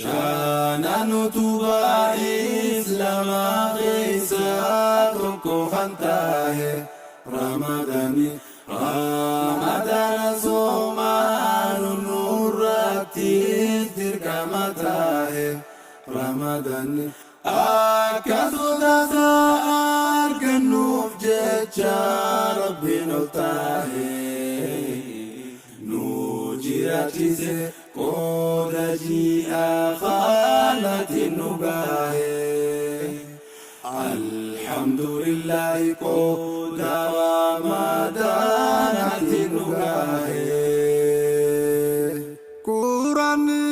Shanan utubaa Islaamaa keessaa tokko kan tahe Ramadani. Ramadana soomaan nurratti dirqama tahe Ramadani. Akka sodaa argannuuf jecha Rabbiin ol tahe nu jiraachise, qooda ji'a kanaatiin nu gahe. Alhamdulillahi, qooda Ramadaanaatiin nu gahe. Quraanni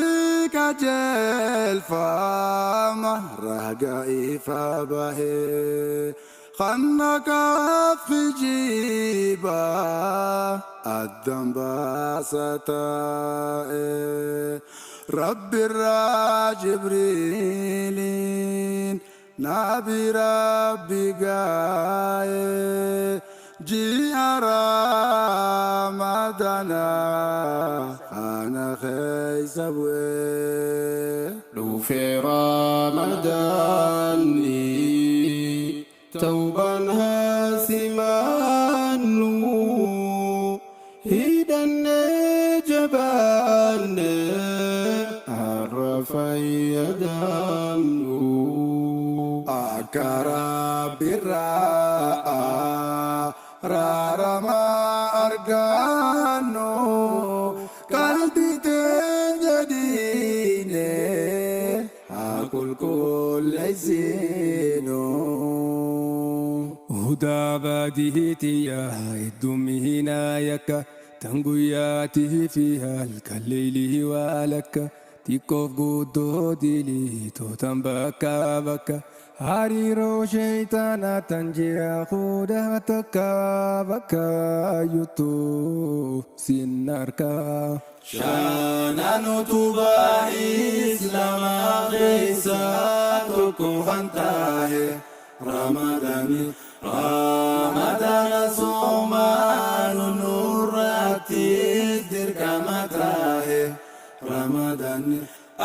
qajeelfama raga ifa bahee kan kaaf kijiba addan baasa ta'e, Rabbirraa Jibriiliin nabi Rabbi gaa'e, ji'a Ramadana kana keessa bu'e. Dhufe Ramadaanni, tawbaan haasimaannu, hidhannee jabaanne har'a fayyadamnu. Akka Rabbirraa raarama argannu, qalbii teenya diine haa qulqulleessinu. Hudaa baadiitiya heddummihinaa yakka tan guyyaatii fi halkan leeylii waa lakka, xiqqoof guddoo dilii tootan bakka bakka, hariiroo sheeytaanaa tan ji'a 11 bakka ayyuttuu sin harkaa. Shanan utubaa Islaamaa keessaa tokko kan tahe Ramadani. Ramadana soomaan nurratti dirqama tahe Ramadani.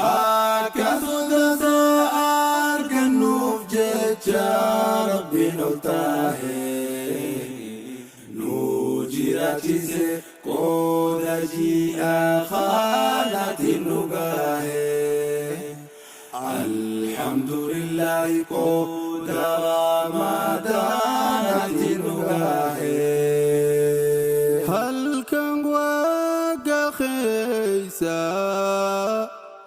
Akka sodaa argannuuf jecha Rabbiin ol tahe nu jiraachise, qooda ji'a kanaatiin nu gahe. Alhamdulillahi, qooda Ramadaanaatiin nu gahe. Halkan wagga keessa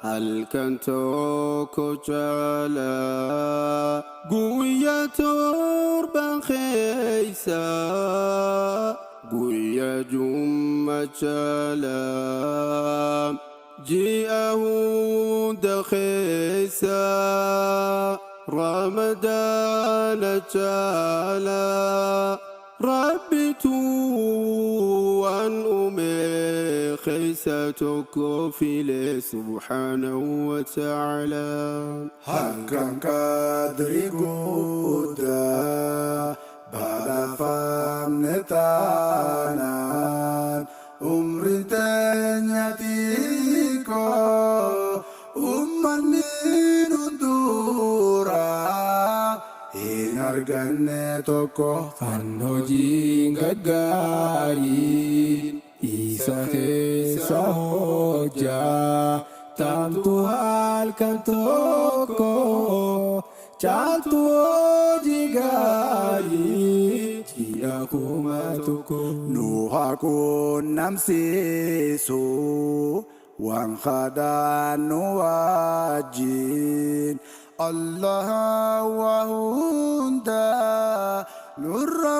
halkan tokko caala, guyyaa 7 keessa guyyaa jumma caala, ji'a hunda keessa Ramadaana caala. Rabbitu waan uume keessa tokko file, subhaanahu wa ta'ala. Halkan qadri guddaa badhaafamne taanaan, umriin teenya xiqqoo, ummanni hunduraa hin arganne tokko. Kan hojiin gaggaarii isa keessa hojjaa tamtu halkan tokko caaltu hojii gaarii ji'a 1000. Nu haa quunnamsiisu waan kadhannu wajjin. Allah waa hunda nurra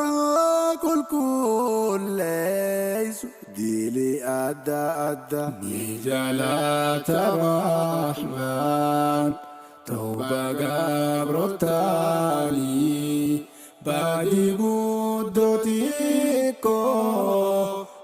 qulqulleessu diili adda adda. Ni jaalata Rahmaan tawba gabrootaanii, baadii guddoo xiqqoo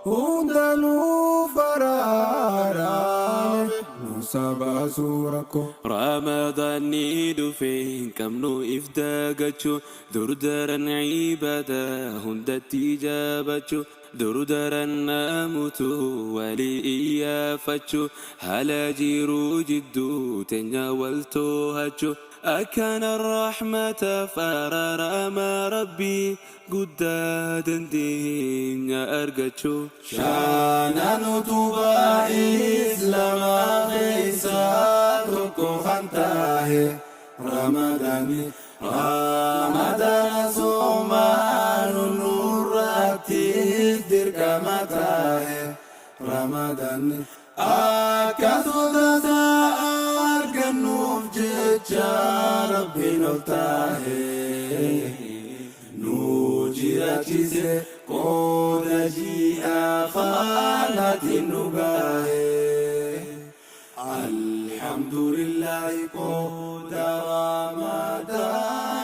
hunda nuuf araarame, nu sabaasuu rakkoo. Ramadaanni dhufe, hin qabnu if dagachuu, durdaran cibadaa hundatti jabaachuu. Dur daran namutu walii iyyaafachuu, haala jiruu jidduu teenya wal too'achuu, akkana rahmataaf araarama Rabbii guddaa dandeenya argachuu. Shanan utubaa Islaamaa keessaa tokko kan tahe Ramadaani. Ramadana soomaanu nurratti dirqama tahe. Ramadaani akka sodataa argannuuf jecha Rabbiin ol tahe nu jiraachise, qooda ji'a kanaatiin nu gahe. Alhamdulillahi, qooda Ramadaanaatiin.